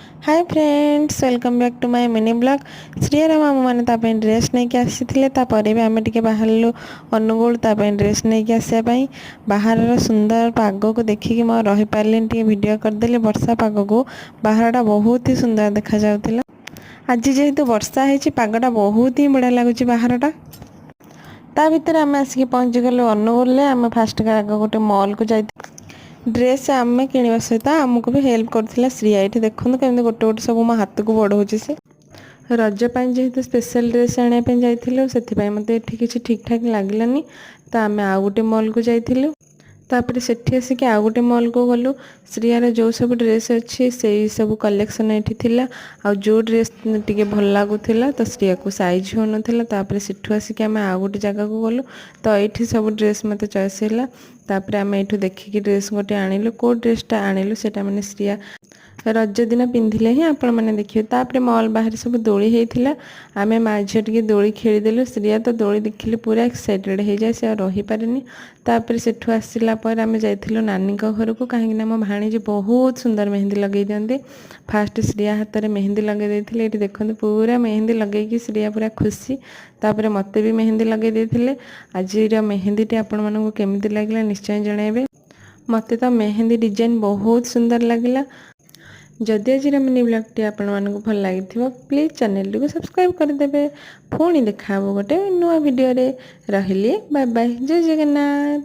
Hi friends, welcome back to my mini vlog. ଶ୍ରୀୟାର ମାମୁଁମାନେ ତା ପାଇଁ dress ନେଇକି ଆସିଥିଲେ। ତାପରେ ବି ଆମେ ଟିକେ ବାହାରିଲୁ ଅନୁଗୁଳ ତା ପାଇଁ ଡ୍ରେସ୍ ନେଇକି ଆସିବା ପାଇଁ। ବାହାରର ସୁନ୍ଦର ପାଗକୁ ଦେଖିକି ମୁଁ ଆଉ ରହିପାରିଲିନି, ଟିକେ ଭିଡ଼ିଓ କରିଦେଲି। ବର୍ଷା ପାଗକୁ ବାହାରଟା ବହୁତ ହି ସୁନ୍ଦର ଦେଖାଯାଉଥିଲା। ଆଜି ଯେହେତୁ ବର୍ଷା ହେଇଛି, ପାଗଟା ବହୁତ ହିଁ ବଢ଼ିଆ ଲାଗୁଛି ବାହାରଟା। ତା ଭିତରେ ଆମେ ଆସିକି ପହଞ୍ଚିଗଲୁ ଅନୁଗୁଳରେ। ଆମେ ଫାଷ୍ଟ ଆଗ ଗୋଟେ ମଲ୍କୁ ଯାଇଥିଲୁ। ଡ୍ରେସ୍ ଆମେ କିଣିବା ସହିତ ଆମକୁ ବି ହେଲ୍ପ କରୁଥିଲା ଶ୍ରୀୟା। ଏଇଠି ଦେଖନ୍ତୁ, କେମିତି ଗୋଟେ ଗୋଟେ ସବୁ ମୋ ହାତକୁ ବଢ଼ଉଛି ସେ। ରଜ ପାଇଁ ଯେହେତୁ ସ୍ପେଶାଲ୍ ଡ୍ରେସ୍ ଆଣିବା ପାଇଁ ଯାଇଥିଲୁ, ସେଥିପାଇଁ ମୋତେ ଏଠି କିଛି ଠିକ୍ ଠାକ୍ ଲାଗିଲାନି, ତ ଆମେ ଆଉ ଗୋଟେ ମଲ୍କୁ ଯାଇଥିଲୁ। ତାପରେ ସେଠି ଆସିକି ଆଉ ଗୋଟେ ମଲ୍କୁ ଗଲୁ। ଶ୍ରୀୟାର ଯେଉଁ ସବୁ ଡ୍ରେସ୍ ଅଛି, ସେଇ ସବୁ କଲେକ୍ସନ୍ ଏଠି ଥିଲା। ଆଉ ଯେଉଁ ଡ୍ରେସ୍ ଟିକେ ଭଲ ଲାଗୁଥିଲା, ତ ଶ୍ରୀୟାକୁ ସାଇଜ୍ ହେଉନଥିଲା। ତାପରେ ସେଠୁ ଆସିକି ଆମେ ଆଉ ଗୋଟେ ଜାଗାକୁ ଗଲୁ। ତ ଏଇଠି ସବୁ ଡ୍ରେସ୍ ମୋତେ ଚଏସ୍ ହେଲା। ତାପରେ ଆମେ ଏଇଠୁ ଦେଖିକି ଡ୍ରେସ୍ ଗୋଟେ ଆଣିଲୁ। କେଉଁ ଡ୍ରେସ୍ଟା ଆଣିଲୁ, ସେଇଟା ମାନେ ଶ୍ରୀୟା ରଜ ଦିନ ପିନ୍ଧିଲେ ହିଁ ଆପଣମାନେ ଦେଖିବେ। ତାପରେ ମଲ୍ ବାହାରେ ସବୁ ଦୋଳି ହେଇଥିଲା। ଆମେ ମା ଝିଅ ଟିକେ ଦୋଳି ଖେଳିଦେଲୁ। ଶ୍ରୀୟା ତ ଦୋଳି ଦେଖିଲେ ପୁରା ଏକ୍ସାଇଟେଡ଼ ହେଇଯାଏ, ସେ ଆଉ ରହିପାରେନି। ତାପରେ ସେଠୁ ଆସିଲା ପରେ ଆମେ ଯାଇଥିଲୁ ନାନୀଙ୍କ ଘରକୁ, କାହିଁକିନା ମୋ ଭାଣିଜୀ ବହୁତ ସୁନ୍ଦର ମେହେନ୍ଦି ଲଗେଇ ଦିଅନ୍ତି। ଫାଷ୍ଟ ଶ୍ରୀୟା ହାତରେ ମେହେନ୍ଦି ଲଗେଇ ଦେଇଥିଲେ। ଏଇଠି ଦେଖନ୍ତୁ, ପୁରା ମେହେନ୍ଦି ଲଗେଇକି ଶ୍ରୀୟା ପୁରା ଖୁସି। ତାପରେ ମୋତେ ବି ମେହେନ୍ଦି ଲଗେଇ ଦେଇଥିଲେ। ଆଜିର ମେହେନ୍ଦିଟି ଆପଣମାନଙ୍କୁ କେମିତି ଲାଗିଲା, ନିଶ୍ଚୟ ଜଣାଇବେ। ମୋତେ ତ ମେହେନ୍ଦି ଡିଜାଇନ୍ ବହୁତ ସୁନ୍ଦର ଲାଗିଲା। ଯଦି ଆଜିର ମିନି ବ୍ଲଗ୍ଟି ଆପଣମାନଙ୍କୁ ଭଲ ଲାଗିଥିବ, ପ୍ଲିଜ୍ ଚ୍ୟାନେଲଟିକୁ ସବସ୍କ୍ରାଇବ୍ କରିଦେବେ। ପୁଣି ଦେଖା ହେବ ଗୋଟେ ନୂଆ ଭିଡ଼ିଓରେ। ରହିଲି, ବାଏ ବାଏ, ଜୟ ଜଗନ୍ନାଥ।